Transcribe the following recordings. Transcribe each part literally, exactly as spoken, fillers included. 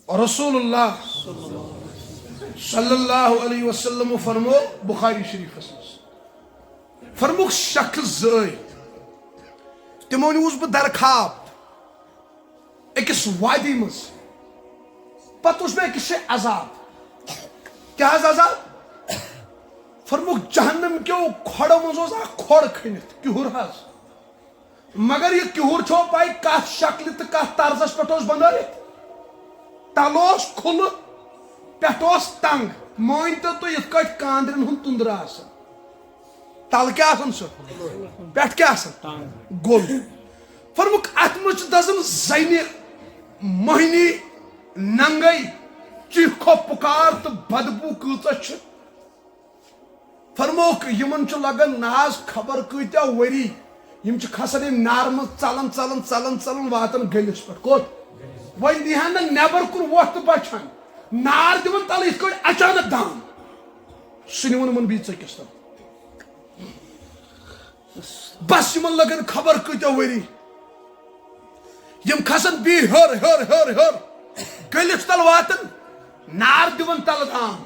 رسول اللہ صلی اللہ علیہ وسلم فرمو بخاری شریفس منٛز، فرموک شخص زٕ ٲے، تِمو نیوٗس بہٕ درخاب أکِس وادی منٛز، پتہٕ وٕچھ مےٚ أکِس جایہِ عذاب۔ کیٛاہ حظ عذاب؟ فرموک جہنم کیو کھۄڈو منٛز اوس اکھ کھۄڈ کھٔنِتھ، کِہُر حظ۔ مگر یہِ کِہُر چھو پاے کتھ شکلہِ تہٕ کتھ طرزس پٮ۪ٹھ اوس بنٲوِتھ؟ تلہٕ اوس کھُلہٕ، پٮ۪ٹھٕ اوس تنگ۔ مٲنۍ تو تُہۍ یِتھ کٲٹھۍ کاندرٮ۪ن ہُنٛد تُندرٕ آسان۔ تلہٕ کیٛاہ آسان سُہ؟ پٮ۪ٹھٕ کیٛاہ آسان؟ گوٚل۔ فرمُک اتھ منٛز چھِ دزان زنہِ، مۄہنی، ننگے، چیخو پُکار تہٕ بدبو کۭژاہ چھِ۔ فرمووُکھ، یِمن چھُ لگان ناز خبر کۭتیاہ ؤری۔ یِم چھِ کھسان ییٚمہِ نارٕ منٛز ژلان، ژلان، ژلان، ژلان واتان گٔلِس پٮ۪ٹھ۔ کوٚت؟ وۄنۍ دیٖہن نہٕ نٮ۪بر کُن وۄٹھ تہٕ بچھان۔ نار دِوان تلہٕ یِتھ کٲٹھۍ اچانک دام۔ سُہ نِوان یِمن بیٚیہِ ژٔکِس تل۔ بس یِمن لگان خبر کۭتیاہ ؤری۔ یِم کھسن بیٚیہِ ہیوٚر، ہیوٚر، ہیوٚر، ہیوٚر۔ گٔلِس تل واتن، نار دِوان تلہٕ دام۔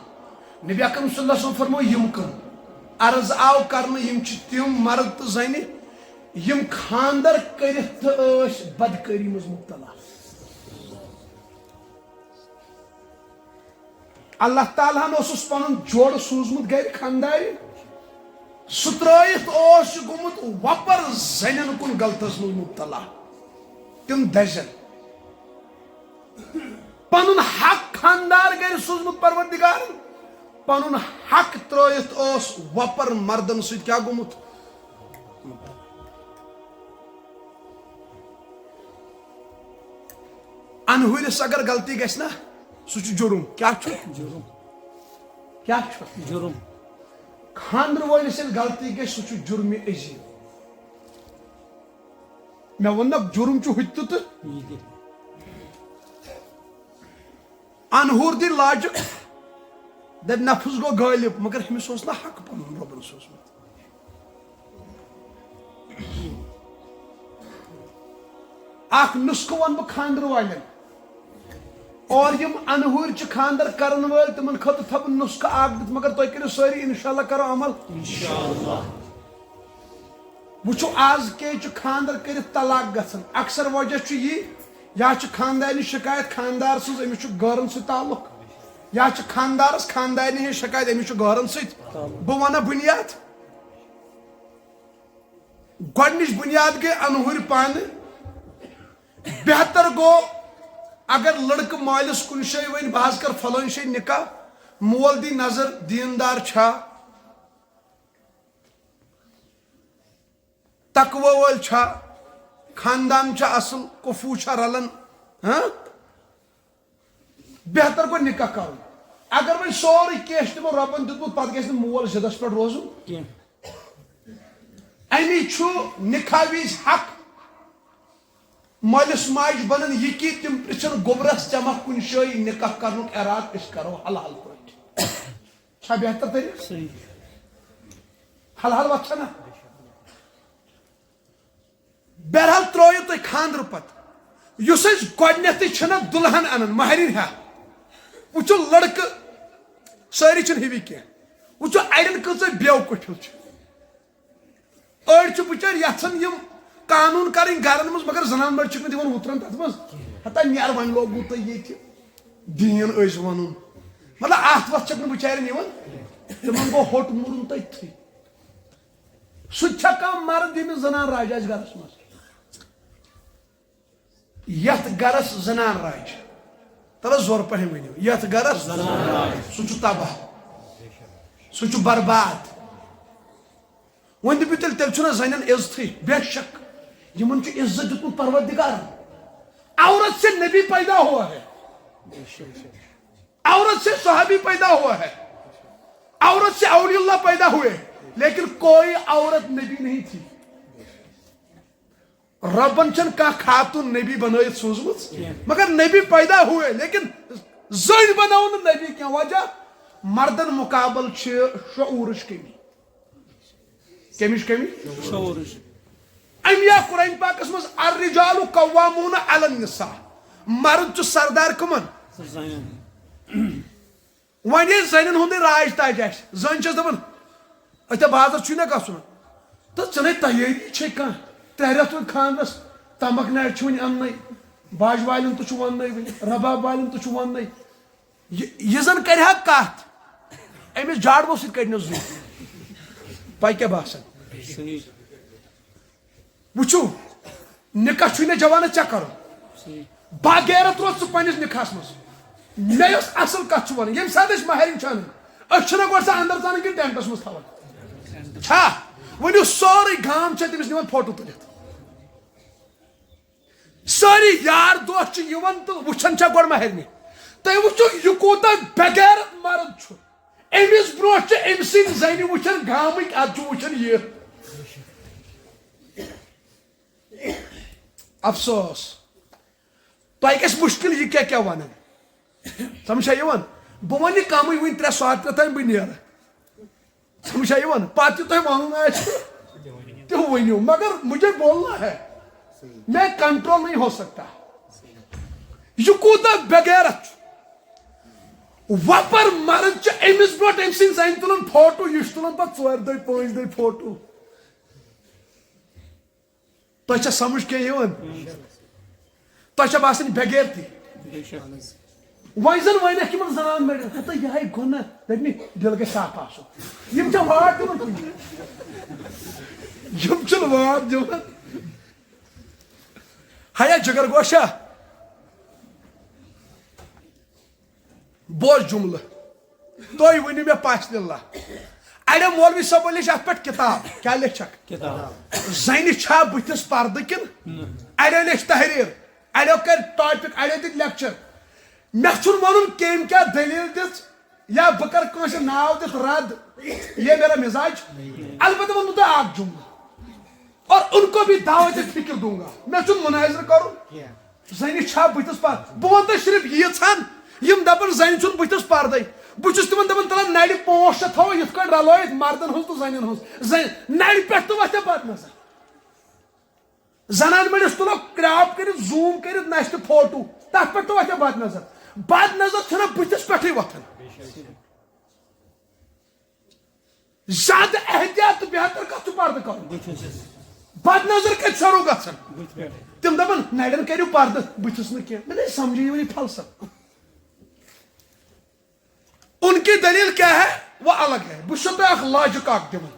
نبی اکرم صلی اللہ علیہ وسلم فرموو، یِم کٕم؟ عرض آو کرنہٕ، یِم چھِ تِم مرد تہٕ زنہِ، یِم خاندر کٔرِتھ تہٕ ٲسۍ بدکٲری منٛز مبتلا۔ اللہ تعالیٰ ہن اوسُس پنُن جوڑٕ سوٗزمُت گرِ خاندارِ۔ سُہ ترٲوِتھ اوس یہِ گوٚمُت وۄپر زنٮ۪ن کُن غلطس منٛز مبتلا۔ تِم دٔزٮ۪ن۔ پنُن حق خاندار گرِ سوٗزمُت پروردگارن، پنُن حق ترٲوِتھ اوس وۄپر مردن سۭتۍ کیٛاہ گوٚمُت؟ انہُرِس اگر غلطی گژھِ نا، سُہ چھُ جُرُم۔ کیٛاہ چھُ؟ جُرُم۔ کیٛاہ چھُ؟ جُرُم۔ خانٛدرٕ وٲلِس ییٚلہِ غلطی گژھِ، سُہ چھُ جُرمہِ عظیٖم۔ مےٚ ووٚن نا، جُرُم چھُ ہُتہِ تہِ تہٕ یہِ تہِ۔ انہُر دی لاجہِ، دپہِ نفس گوٚو غٲلب، مگر ہُمِس اوس نا حق پنُن رۄبن سوٗزمُت۔ اکھ نسخہٕ ونہٕ بہٕ خانٛدرٕ والٮ۪ن۔ اور یِم انہُرۍ چھِ خانٛدر کرن وٲلۍ، تِمن خٲطرٕ تھاوٕ بہٕ نسخہٕ اکھ دِتھ، مگر تُہۍ کٔرِو سٲری، انشاءاللہ کرو عمل۔ انشاءاللہ۔ وٕچھِو، از کیٛازِ چھُ خانٛدر کٔرِتھ طلاق گژھان؟ اکثر وجہ چھُ یی، یا چھِ خانٛدارنہِ شکایت خانٛدار سٕنٛز، أمِس چھُ غٲرن سۭتۍ تعلق، یا چھِ خانٛدارس خانٛدارنہِ ہٕنٛز شکایت، أمِس چھُ غٲرن سۭتۍ۔ بہٕ ونہٕ بُنیاد۔ گۄڈٕنِچ بُنیاد گٔے انہُرۍ پانہٕ۔ بہتر گوٚو اگر لڑکہٕ مٲلِس کُنہِ جایہِ ونہِ، بہٕ حظ کرٕ فلٲنۍ جایہِ نکاح، مول دی نظر دیندار چھا، تقوی وٲلۍ چھا، خاندان چھا اصل، کفو چھا رلان، ہاں؟ بہتر گوٚو نکاح کرُن۔ اگر وۄنۍ سورُے کینٛہہ چھُ تِمو رۄبن دیُتمُت، پتہٕ گژھِ نہٕ مول ضدس پٮ۪ٹھ روزُن۔ کینٛہہ۔ امی چھُ نکاح وِزِ حق مٲلِس ماجہِ بنان یہِ کہِ تِم پرژھن گوٚبرس، ژےٚ ما کُنہِ جایہِ نکاح کرنُک ارادٕ، أسۍ کرو حلال پٲٹھۍ۔ چھا بہتر طریقہٕ؟ صحیح۔ حلال وتھ چھنا؟ بہرحال ترٲیِو تُہۍ خانٛدرٕ پتہٕ۔ یُس أسۍ گۄڈٕنیتھٕے چھِنہ دُلہن انان، مہرِنۍ ہٮ۪تھ، وٕچھِو لڑکہٕ سٲری چھِنہٕ ہِوی کینٛہہ۔ وٕچھِو اڑٮ۪ن کۭژاہ بیوقوٗفی چھِ۔ أڑۍ چھِ بِچٲرۍ یژھان یِم قانوٗن کرٕنۍ گرن منٛز، مگر زنان مٔڑۍ چھِکھ نہٕ دِوان وُترن تتھ منٛز۔ ہتا نیر وۄنۍ لوگوُ تۄہہِ ییٚتہِ دیٖن أسۍ ونُن۔ مطلب اتھ وتھ چھکھ نہٕ بِچارٮ۪ن یِوان۔ تِمن گوٚو ہوٚٹ مُرُن تٔتھی۔ سُہ تہِ چھا کانٛہہ مرد ییٚمِس زنان راج آسہِ گرس منٛز؟ یتھ گرس زنان راج، تلہٕ زورٕ پٲٹھۍ ؤنِو، یتھ گرس زنان راج، سُہ چھُ تباہ، سُہ چھُ برباد۔ وۄنۍ دٔپِو تیٚلہِ، تیٚلہِ چھُنہ زنٮ۪ن عزتھٕے؟ بے شک، یِمن چھُ عزت دیُتمُت پروردگارن۔ عورت سے نبی پیدا ہوا ہے، عورت سے صحابی پیدا ہوا ہے، عورت سے اولیاء اللہ پیدا ہوئے، لیکن کوئی عورت نبی نہیں تھی۔ رۄبن چھنہٕ کانٛہہ خاتون نبی بنٲیِتھ سوٗزمٕژ، کینٛہہ۔ مگر نبی پیدا ہوئے، لیکن زٔنۍ بنٲو نہٕ نبی کینٛہہ۔ وجہ، مردن مقابل چھِ شعورٕچ کمی۔ کمِچ کمی؟ شعورٕچ۔ امی آو قرآن پاکس منٛز، "الرجال قوامون علی النساء"، مرد چھُ سردار کٕمن؟ وۄنۍ ییٚلہِ زَنٮ۪ن ہُنٛدُے راج تاج آسہِ، زٔنۍ چھَس دَپان، "أتھیا بازر چھُے نہ گژھُن؟ تہٕ ژےٚ نے تیٲری چھے کانٛہہ، ترٛےٚ رٮ۪تھ وۄنۍ خانٛدرَس، تَمَکھ نَرِ چھِ وٕنہِ اَننَے، باجہِ والٮ۪ن تہِ چھُ وَننَے وٕنہِ، رَباب والٮ۪ن تہِ چھُ وَننَے۔" یہِ یہِ زَن کَرِ ہا کَتھ، أمِس جاڈمو سۭتۍ کَڑِ نہٕ زُو۔ تۄہہِ کیٛاہ باسان؟ وٕچھِو، نکاح چھُے نہٕ جوانس ژےٚ کرُن۔ بغیرت روز ژٕ پننِس نکاحس منٛز۔ مےٚ یۄس اصل کتھ چھِ ونٕنۍ، ییٚمہِ ساتہٕ أسۍ مہرِنۍ چھِ انان، أسۍ چھِنہ گۄڈٕ سۄ اندر ژانان کِنہٕ ٹینٹس منٛز تھاوان؟ چھا؟ وۄنۍ یُس سورُے گام چھُ تٔمِس نِوان فوٹو تُلِتھ۔ سٲری یار دوس چھِ یِوان تہٕ وٕچھان چھا گۄڈٕ مہرنہِ۔ تُہۍ وٕچھِو، یہِ کوٗتاہ بغیرت مرد چھُ۔ أمِس برونٛٹھ چھِ أمۍ سٕنٛدۍ زَنہِ وٕچھان گامٕکۍ، اَدٕ چھُ وٕچھان یہِ۔ افسوس، تۄہہِ گژھِ مُشکِل یہِ کیٛاہ کیٛاہ وَنان۔ سمجھ چھا یِوان؟ بہٕ وَنہٕ یہِ کَمٕے، وٕنہِ ترٛےٚ ساعت ترٛےٚ تام بہٕ نیرٕ۔ سمجھ چھا یِوان؟ پَتہٕ یہِ تۄہہِ وَنُن آسہِ، تہِ ؤنِو، مگر مجھے بولنا ہے، میں کنٹرول نہیں ہو سکتا۔ یہِ کوٗتاہ بے غیرت چھُ۔ وۄپر مرد چھِ أمِس برونٛٹھ أمۍ سٕنٛدۍ زَنہِ تُلان فوٹو، یہِ چھُ تُلان پَتہٕ ژورِ دۄہہِ پانٛژِ دۄہہِ فوٹو۔ تۄہہِ چھا سمجھ کینٛہہ یِوان؟ تۄہہِ چھا باسان بے غیرتی؟ وۄنۍ زن وۄنۍ اکھ یِمن زنان مےٚ ہتا یِہے گۄناہ، دٔپمہِ دِل گژھِ صاف آسُن۔ یِم چھا وار دِوان کُنہِ؟ یِم چھِنہٕ وار دِوان۔ ہیا جگر گوشا، بوز جملہٕ، تُہۍ ؤنِو مےٚ پژھ للہ، اڑیو مولوی صٲبو لیچھ اتھ پٮ۪ٹھ کتاب، کیٛاہ لیچھکھ؟ کتاب۔ زنہِ چھا بٕتھِس پردٕ کِنہٕ؟ نہ۔ اڑیو لیچھ تحریر، اڑیو کٔرۍ ٹاپک، اڑیو دِتۍ لیکچر۔ مےٚ چھُنہٕ وَنُن کٔمۍ کیٛاہ دٔلیٖل دِژ یا بہٕ کَرٕ کٲنٛسہِ ناو دِتھ رد، یہ میرا مزاج۔ البتہ ووٚنمُت تۄہہِ اکھ جملہٕ، اور ان کو بھی دعوت فکر دوں گا۔ مےٚ چھُنہٕ مناظرٕ کَرُن۔ زَنہِ چھا بٕتھِس پَر-، بہٕ وَنہٕ تۄہہِ صرف ییٖژ ہَن، یِم دَپَن زَنہِ چھُنہٕ بٕتھِس پَردَے۔ بہٕ چھُس تِمَن دَپان، تَلہ نَرِ پانٛژھ شےٚ تھاوو یِتھ کٲٹھۍ رَلٲیِتھ مَردَن ہٕنٛز تہٕ زَنٮ۪ن ہٕنٛز۔ زَنہِ نَرِ پٮ۪ٹھ تہٕ وۄتھِ بَد نظر۔ زنانہِ مٔنٛڈِس تُلو کرٛاپ کٔرِتھ، زوٗم کٔرِتھ نَشہِ تہٕ فوٹو، تَتھ پٮ۪ٹھ تہٕ وۄتھِ بَد نظر۔ بَد نظر چھَنہ بٕتھِس پٮ۪ٹھٕے وۄتھان۔ زیادٕ احتیاط تہٕ بہتر کَتھ چھُ پَردٕ کَرُن؟ بُتھِس۔ بَد نظر کَتہِ شروٗع گژھان؟ بُتھِ پٮ۪ٹھ۔ تِم دَپَن، "نَرٮ۪ن کٔرِو پَردٕ، بٕتھِس نہٕ کینٛہہ۔" مےٚ نَے سَمجھی یِوان یہِ فلسفہٕ۔ ان کی دلیل کیا ہے؟ وہ الگ ہے۔ بہٕ چھُسو تۄہہِ اکھ لاجِک اکھ دِوان۔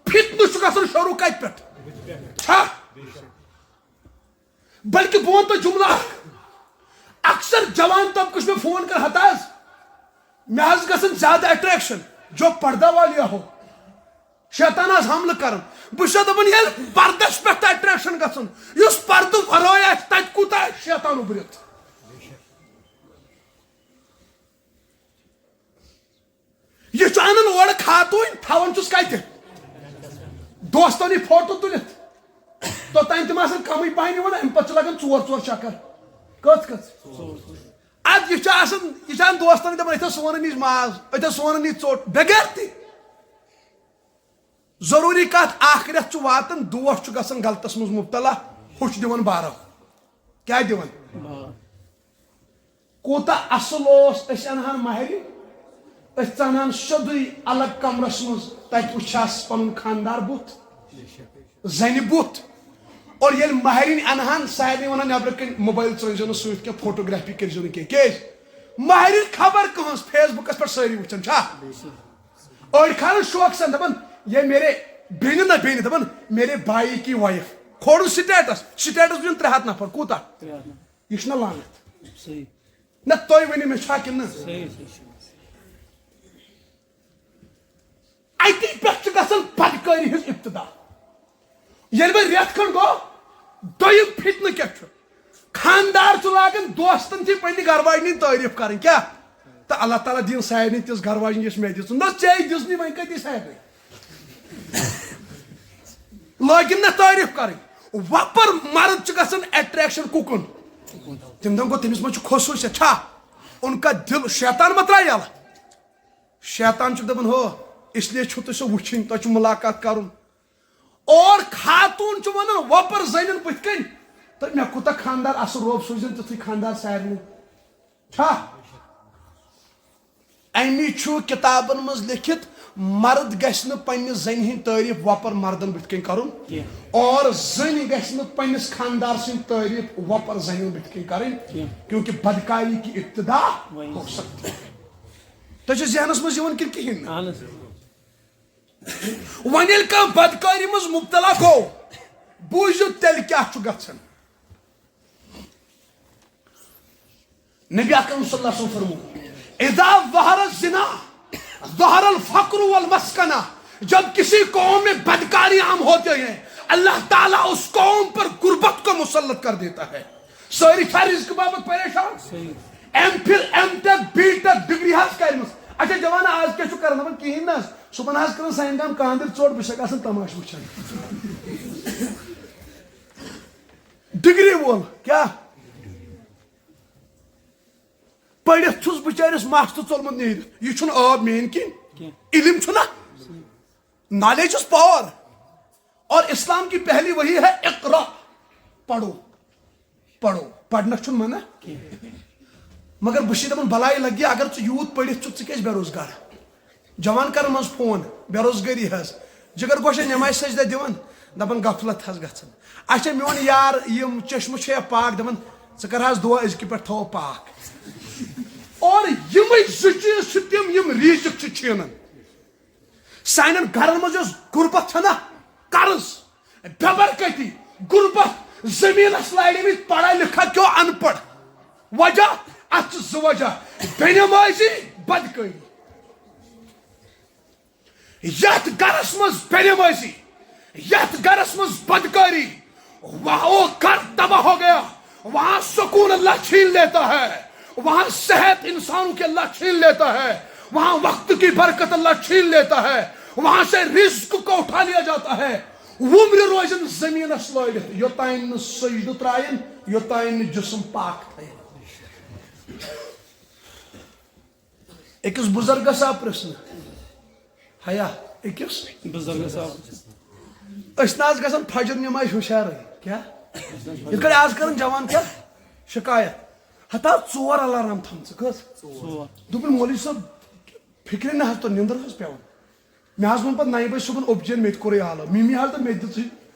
فتنہٕ چھُ گژھان شروٗع کتہِ پٮ۪ٹھ؟ چھا؟ بلکہِ بہٕ وَنہٕ تۄہہِ جملہٕ اکھ۔ اکثر جوان طبقہٕ چھُ مےٚ فون کران، "ہتا حظ، مےٚ حظ گژھن زیادٕ اٹریکشن، جو پردہ والی ہو۔" شیطان حظ حملہٕ کران۔ بہٕ چھُسو دَپان، ییٚلہِ پردس پٮ۪ٹھ تہِ اٹریکشن گژھان، یُس پردٕ ورٲے آسہِ، تتہِ کوٗتاہ آسہِ شیطان اُبرِتھ؟ یہِ چھُ اَنان اورٕ خاتوٗنۍ، تھاوان چھُس کَتہِ؟ دوستن یہِ فوٹو تُلِتھ۔ توٚتام تِم آسان کَمٕے پَہَن یِوان، اَمہِ پَتہٕ چھِ لَگان ژور ژور چکر۔ کٔژ کٔژ؟ اَدٕ یہِ چھُ آسان، یہِ چھُ اَنان دوستن دَپان، "أتھۍ اوس سونن نِش ماز، أتھۍ اوس سونن نِش ژوٚٹ"، بے غیرتی۔ ضروٗری کَتھ، اَکھ رٮ۪تھ چھُ واتان، دوس چھُ گژھان غلطس منٛز مُبتلا، ہُہ چھُ دِوان بارو۔ کیٛاہ دِوان؟ کوٗتاہ اصل اوس، أسۍ انہان مہرِ، أسۍ ژانہان سیوٚدُے الگ کمرس منٛز، تتہِ وٕچھہس پنُن خاندار بُتھ، زنہِ بُتھ۔ اور ییٚلہِ مہرِنۍ انہان، سارنٕے ونان، "نٮ۪برٕ کنۍ موبایل ژٲنۍزیو نہٕ سۭتۍ کینٛہہ، فوٹوگرافی کٔرۍزیو نہٕ کینٛہہ۔" کیٛازِ؟ مہرِنۍ خبر کٕہٕنٛز، فیس بُکس پٮ۪ٹھ سٲری وٕچھان چھا؟ أڑۍ کھالان شوقہٕ سان، دپان، "یہ میرے بیٚنہِ نہ بیٚنہِ"، دپان، "میرے بھائی کی وائف"۔ کھولُن سٹیٹس، سٹیٹس وٕچھان ترٛےٚ ہتھ نفر، کوٗتاہ؟ ترٛےٚ ہتھ نفر۔ یہِ چھُنہ لعنت؟ صحیح۔ نہ، تُہۍ ؤنِو مےٚ، چھا کِنہٕ نہ؟ صحیح، صحیح۔ اَتی پٮ۪ٹھ چھِ گژھان بدکٲری ہٕنٛز ابتدا۔ ییٚلہِ وۄنۍ رٮ۪تھ کھنٛڈ گوٚو، دوٚیِم فتنہٕ کیٛاہ چھُ؟ خانٛدار چھُ لاگان دوستن تہِ پننہِ گرٕ واجنہِ ہٕنٛدۍ تعریٖف کرٕنۍ۔ کیٛاہ؟ تہٕ اللہ تعالیٰ دِیِن سارنٕے تِژھ گرٕ واجِنۍ، یۄس مےٚ دِژٕن۔ نہ، ژےٚ دِژنٕے، وۄنۍ کَتہِ دِی سارنٕے؟ لٲگِن نہ تعریٖف کرٕنۍ۔ وۄپر مرد چھِ گژھان اٹریکشن کُکُن۔ تِم دپان، گوٚو تٔمِس منٛز چھُ خصوٗصیت چھا؟ ان کا دل شیطان ما ترٛایہِ یَلہٕ؟ شیطان چھُ دپان، ہو، اس لیے چھُو تُہۍ سۄ وٕچھِنۍ، تۄہہِ چھُ مُلاقات کرُن۔ اور خاتوٗن چھُ ونان وۄپر زٔنٮ۪ن بٕتھِ کنۍ، تہٕ مےٚ کوٗتاہ خاندار اصل، رۄب سوٗزِن تیُتھُے خاندار سارنٕے۔ چھا؟ امی چھُ کتابن منٛز لیکھِتھ، مرد گژھِ نہٕ پننہِ زنہِ ہٕنٛدۍ تعریف وۄپر مردن بٕتھِ کنۍ کرُن، کینٛہہ۔ اور زٔنۍ گژھِ نہٕ پننِس خاندار سٕنٛدۍ تعریف وۄپر زنہِ بٕتھِ کنۍ کرٕنۍ، کینٛہہ۔ کیونکہ بدکاری کی ابتدا وہی۔ ہو سکتی ہے۔ تۄہہِ چھُ ذہنس منٛز یِوان کِنہٕ کِہیٖنۍ نہٕ؟ اہن حظ۔ وۄنۍ ییٚلہِ کانٛہہ بدکٲری منٛز مبتلا گوٚو، بوٗزِو تیٚلہِ کیٛاہ چھُ گژھان۔ نبی اکرم صلی اللہ علیہ وسلم فرمو، اذا ظہر الزنا ظہر الفقر والمسکنہ، جب کسی قوم میں بدکاری عام ہوتے ہیں، اللہ تعالیٰ اس قوم پر غربت کو مسلط کر دیتا ہے۔ سٲری چھا رزق باپتھ پریشان؟ صحیح۔ M Phil, M Tech, B Tech degree حظ کٔرمٕژ۔ اچھا جوانا، آز کیٛاہ چھُ کران؟ دَپان کِہیٖنۍ نہٕ حظ۔ صُبحن حظ کران سانہِ گام کانٛدٕر ژوٚٹ، بہٕ چھُسَکھ آسان تماشہٕ وٕچھان۔ ڈگری وول کیٛاہ؟ پٔرِتھ چھُس بِچٲرِس مَس تہٕ ژوٚلمُت نیٖرِتھ۔ یہِ چھُنہٕ عٲب میٛٲنۍ کِنۍ۔ کینٛہہ۔ علم چھُنہ۔ Knowledge is power۔ اور اسلام کی پہلی وحی ہے اقرا، پرو، پرو، پرنس چھُنہٕ منع۔ مگر بہٕ چھُس دپان بلاے لگہِ اگر ژٕ یوٗت پٔرِتھ چھُکھ، ژٕ کیازِ بے روزگار؟ جوان کرن منٛز فون، بے روزگٲری حظ۔ جگر گوشہ نمازِ سجدہ دِوان، دپان غفلت حظ گژھان۔ اچھا میون یار یِم چشمہٕ چھےٚ پاک، دپان ژٕ کر حظ دعا أزکہِ پٮ۪ٹھ تھاوو پاک۔ اور یِمے زٕ چیٖز چھِ تِم یِم ریٖزِق چھِ چھینان۔ سانٮ۪ن گرن منٛز یۄس غربت چھےٚ نا، قرض، بے برکتی، غربت، زٔمیٖنس لارِمٕتۍ پڑھا لکھا کیو ان پڑھ۔ وجہ اتھ چھِ زٕ وجہ، بے نمازی، بدکٲری۔ یتھ گرس منٛز بے نمازی، یتھ گرس منٛز بدکٲری، وہاں وہ گھر تباہ ہو گیا، وہاں سکون اللہ چھین لیتا ہے، وہاں صحت انسانوں کی اللہ چھین لیتا ہے، وہاں وقت کی برکت اللہ چھین لیتا ہے، وہاں سے رزق کو اٹھا لیا جاتا ہے۔ وُمرِ روزن زمینس لٲرِتھ، یوتام نہٕ سجدٕ ترٛاین، یوتام نہٕ جسم پاک تھاین۔ أکِس بُزرگس آو پرٛژھنہٕ، ہیا، أکِس بُزرگس آو۔ أسۍ نہ حظ گژھن فجر نمازِ ہُشارٕے۔ کیٛاہ؟ یِتھ کٔنۍ آز کران جوان کیٛاہ؟ شکایت۔ ہتا ژور الارام تھٲمژٕ۔ کٔژ؟ ژور۔ دوٚپُن، مولوی صٲب، فکرِ نہ حظ توٚر، نِندٕر حظ پٮ۪وان۔ مےٚ حظ ووٚن پتہٕ نَیہِ بجہِ صُبحن اوٚبجین، مےٚ تہِ کوٚرُے آلو، مِمی حظ دوٚپ، مےٚ تہِ دِژٕے۔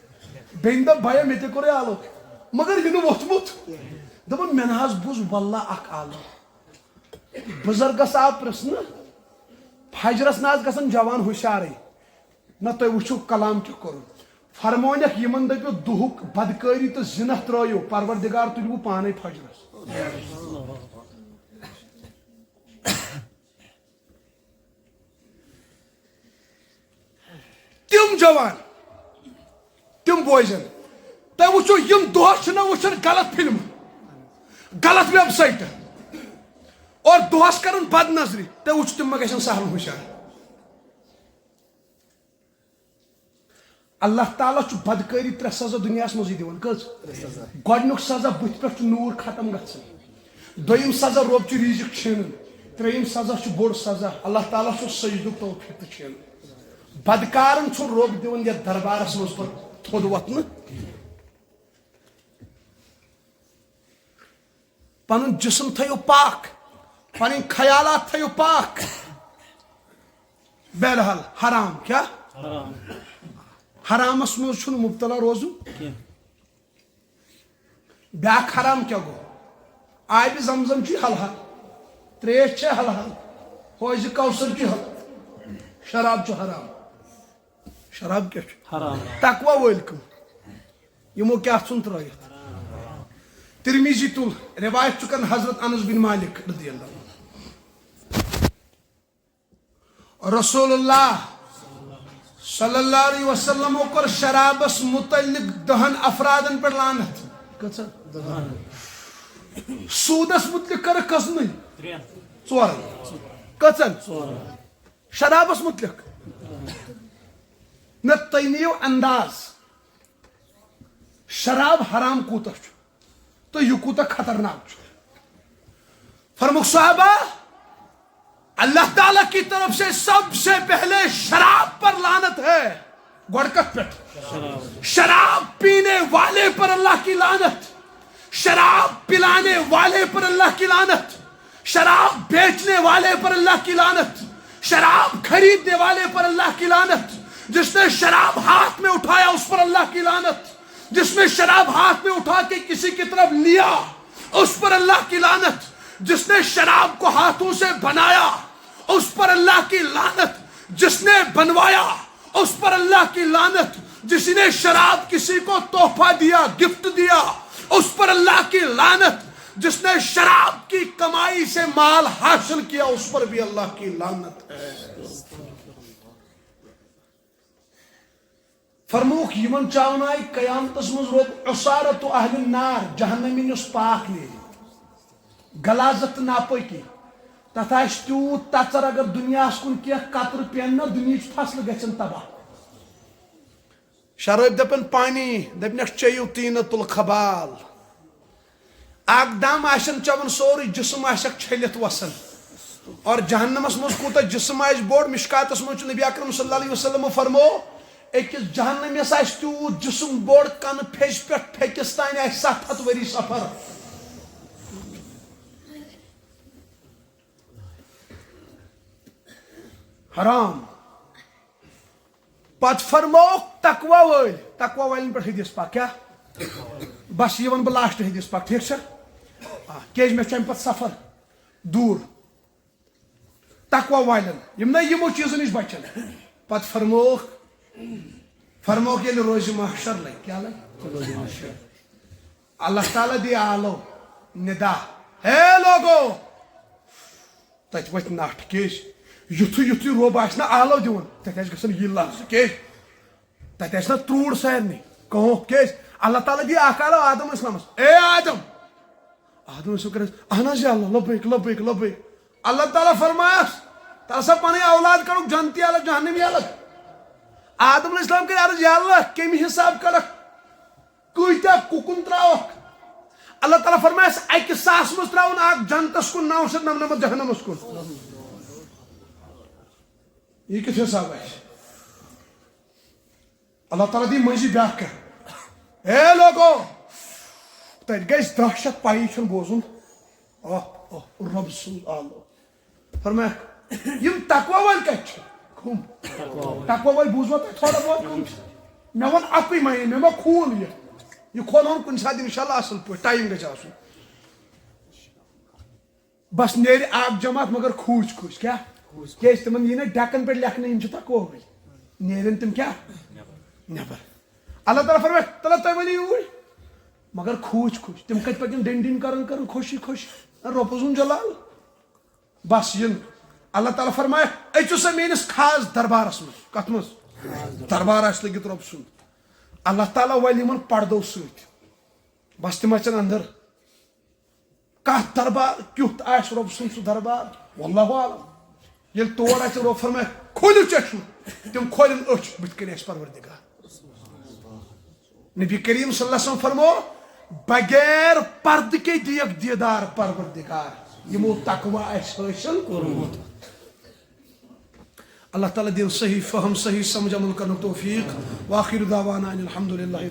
بیٚنہِ دوٚپ، بیا، مےٚ تہِ کوٚرُے آلو، مگر یہِ نہٕ ووٚتھمُت۔ دوٚپُن، مےٚ نہ حظ بوٗز واللہ اکھ آلو۔ بُزرگس آو پرٛژھنہٕ، فجرس نہ حظ گژھن جوان ہُشارٕے، نہ تُہۍ وٕچھِو کلام کیٛاہ کوٚرُن۔ فرمٲونکھ، یِمن دٔپِو، دُہُک بدکٲری تہٕ زِنا ترٲیِو، پروردگار تُلِوٕ پانے فجرس۔ تِم جوان، تِم بوزن۔ تُہۍ وٕچھِو، یِم دۄہس چھِنہ وٕچھان غلط فلمہٕ، غلط ویب سایٹہٕ، اور دۄہس کران بد نظری۔ تُہۍ وٕچھِو، تِم ما گژھن سہل ہُشار؟ اللہ تعالیٰ چھُ بدکٲری ترٛےٚ سزا دُنیاہَس منٛزٕے دِوان۔ کٔژ؟ ترٛےٚ سزا۔ گۄڈٕنیُک سزا، بٕتھِ پٮ۪ٹھ چھُ نوٗر ختم گژھان۔ دوٚیِم سزا، رۄب چھُ ریٖزِق چھینان۔ ترٛیٚیِم سزا چھُ بوٚڑ سزا، اللہ تعالیٰ چھُ سجدُک توفیٖق تہِ چھینان۔ بدکارن چھُ رۄب دِوان یَتھ دربارَس منٛز پَتہٕ تھوٚد وۄتھنہٕ۔ پنُن جسم تھٲیِو پاک، پنٕنۍ خیالات تھٲیِو پاک۔ بہرحال، حرام کیٛاہ؟ حرام۔ حرامس منٛز چھُنہٕ مبتلا روزُن۔ کینٛہہ۔ بیٛاکھ حرام کیٛاہ گوٚو؟ آبِ زمزم چھُ حلال، ترٛیش چھِ حلال، حوضِ کوثر چھُ حلال، شراب چھُ حرام۔ شراب کیٛاہ چھُ؟ حرام۔ تقوی وٲلۍ کٕم؟ یِمو کیٛاہ ژھُن ترٲیِتھ؟ ترمیزی تُل، روایت چھُ کران حضرت انس بن مالک رضی اللہ عنہ۔ رسول اللہ صلی اللہ علیہ وسلمو کوٚر شرابس متعلق دہن افرادن پٮ۪ٹھ لعنت۔ کٔژن؟ سودس متعلق کٔرٕکھ کٔژنٕے؟ ترٛٮ۪ن۔ ژورن۔ کٔژن؟ ژورن۔ شرابس متعلق۔ نہ، تُہۍ نِیِو انداز، شراب حرام کوٗتاہ چھُ تہٕ یہِ کوٗتاہ خطرناک چھُ۔ فرموکھ صحابہ، اللہ تعالیٰ کی طرف سے سب سے پہلے شراب پر لعنت ہے۔ گۄڈٕ کتھ پٮ۪ٹھ؟ شراب۔ شراب پینے والے پر اللہ کی لعنت، شراب پلانے والے پر اللہ کی لعنت۔ شراب بیچنے والے پر اللہ کی لعنت، شراب خریدنے والے پر اللہ کی لعنت، جس نے شراب ہاتھ میں اٹھایا اس پر اللہ کی لعنت، جس نے شراب ہاتھ میں اٹھا کے کسی کی طرف لیا اس پر اللہ کی لعنت، جس نے شراب کو ہاتھوں سے بنایا اس پر اللہ کی لعنت، جس نے بنوایا اس پر اللہ کی لعنت، جس نے شراب کسی کو تحفہ دیا، گفٹ دیا، اس پر اللہ کی لعنت، جس نے شراب کی کمائی سے مال حاصل کیا، اس پر بھی اللہ کی لعنت ہے۔ فرموک یمن چاونائی قیامتس منز رب عصارت اہل النار، جہنمی یس پاک نیرِ۔ غلاظت تہٕ ناپٲکی۔ تتھ آسہِ تیوٗت تژر، اگر دُنیاہس کُن کینٛہہ قطرٕ پٮ۪ن نہ، دُنیہٕچ فصلہٕ گژھن تباہ۔ شرٲبۍ دپن پانی، دپنکھ چیٚیِو طینۃ الخبال۔ اکھ دم آسن چٮ۪وان، سورُے جسم آسٮ۪کھ چھٔلِتھ وسان۔ اور جہنمس منٛز کوٗتاہ جسم آسہِ بوٚڑ، مشکاتس منٛز چھُ نبی اکرم صلی اللہ علیہ وسلم فرمو، أکِس جہنمیس آسہِ تیوٗت جسم بوٚڑ، کنہٕ پھیٚجہِ پٮ۪ٹھ پھیٚکِس تام آسہِ ستھ ہتھ ؤری سفر۔ حرام۔ پتہٕ فرمووُکھ تقوی وٲلۍ، تقوی والٮ۪ن پٮ۪ٹھ حدیث پاک۔ کیٛاہ؟ بس، یہِ وَنہٕ بہٕ لاسٹ حدیث پاک، ٹھیٖک چھا؟ آ، کیٛازِ مےٚ چھُ اَمہِ پتہٕ سفر دوٗر۔ تقوی والٮ۪ن، یِم نہ یِمو چیٖزو نِش بچن۔ پتہٕ فرمووُکھ، فرمووُکھ ییٚلہِ روزِ محشر لگہِ، کیٛاہ لگہِ؟ اللہ تعالیٰ دِیہِ آلو، ندا، ہے لوگو، تتہِ وتھِ نٹھ۔ کیٛازِ؟ یُتھُے یُتھُے رۄب آسہِ نہ آلو دِوان، تتہِ آسہِ گژھان یہِ لفظ۔ کیٛازِ؟ تتہِ آسہِ نہ ترٛوٗڑ سارنٕے۔ کہوکھ۔ کیٛازِ؟ اللہ تعالیٰ دِیہِ اکھ آلو آدم علیہ السلامس، اے آدم۔ آدم علیہ السلام کرِ، اہن حظ یا اللہ، لبیک، لبیک، لبیک۔ اللہ تعالیٰ فرمایس، تل سا پنٕنۍ اولاد کڑُکھ جنتی الگ، جہنمی الگ۔ آدم علیہ السلام کرِ عرض، یا اللہ، کمہِ حساب کڑکھ؟ کۭتیاہ کُکُن تراوکھ؟ اللہ تعالیٰ فرمایس، اکہِ ساس منٛز تراوُن اکھ جنتس کُن، نو شیٚتھ نمنمتھ جہنمس کُن۔ یہِ کیُتھ حساب آسہِ؟ اللہ تعالیٰ دی مٔنٛزی بیٛاکھ کینٛہہ۔ اے لوگو، تتہِ گژھِ دہشت، پایی چھُنہٕ بوزُن۔ آہ، آہ، رۄب سُنٛد آلو۔ فرمایکھ، یِم تقوی وٲلۍ کتہِ چھِ؟ کٕم؟ تقوی وٲلۍ بوٗزوا تۄہہِ تھوڑا بہت؟ کٕم چھِ؟ مےٚ ووٚن اکُے معنی، مےٚ ما کھوٗل یہِ؟ یہِ کھولہون کُنہِ ساتہٕ انشاءاللہ اصل پٲٹھۍ، ٹایم گژھِ آسُن۔ بس نیرِ اکھ جماعت مگر کھوٗژ کھوٗژ۔ کیٛاہ؟ کیٛازِ تِمن یی نہٕ ڈٮ۪کن پٮ۪ٹھ لیکھنہٕ، یِم چھِ تقوی وٲلۍ۔ نیرن تِم کیٛاہ؟ نٮ۪بر۔ اللہ تعالیٰ فرمایہِ، تلہ تُہۍ ؤلِو یوٗرۍ۔ مگر کھوٗژ کھوٗژ۔ تِم کتہِ پکن ڈنڈ ڈنڈ کران کران خوشی خوشی۔ رۄب سُنٛد جلال۔ بس یِن۔ اللہ تعالیٰ فرمایہِ، أژِو سا میٲنِس خاص دربارس منٛز۔ کتھ منٛز؟ دربار آسہِ لٔگِتھ رۄب سُنٛد۔ اللہ تعالیٰ ولہِ یِمن پردو سۭتۍ۔ بس تِم اژن اندر۔ کتھ دربار کیُتھ آسہِ رۄب سُنٛد سُہ دربار؟ واللہ عالم۔ ییٚلہِ تور اژِ، رۄب فرمایہِ، کھوٗلِو چشمہٕ۔ تِم کھولن أچھ، بٕتھِ کنہِ آسہِ پروردگار۔ نبی کریم صلی اللہ علیہ وسلم فرمو، بغیر پردٕ کے دیکھ دیدار پروردگار۔ یِمو تقوی آسہِ حٲصِل کوٚرمُت۔ اللہ تعالیٰ دِن صحیح فہم، صحیح سمجھ، عمل کرنُک توفیق۔ وآخر دعوانا ان الحمد للہ۔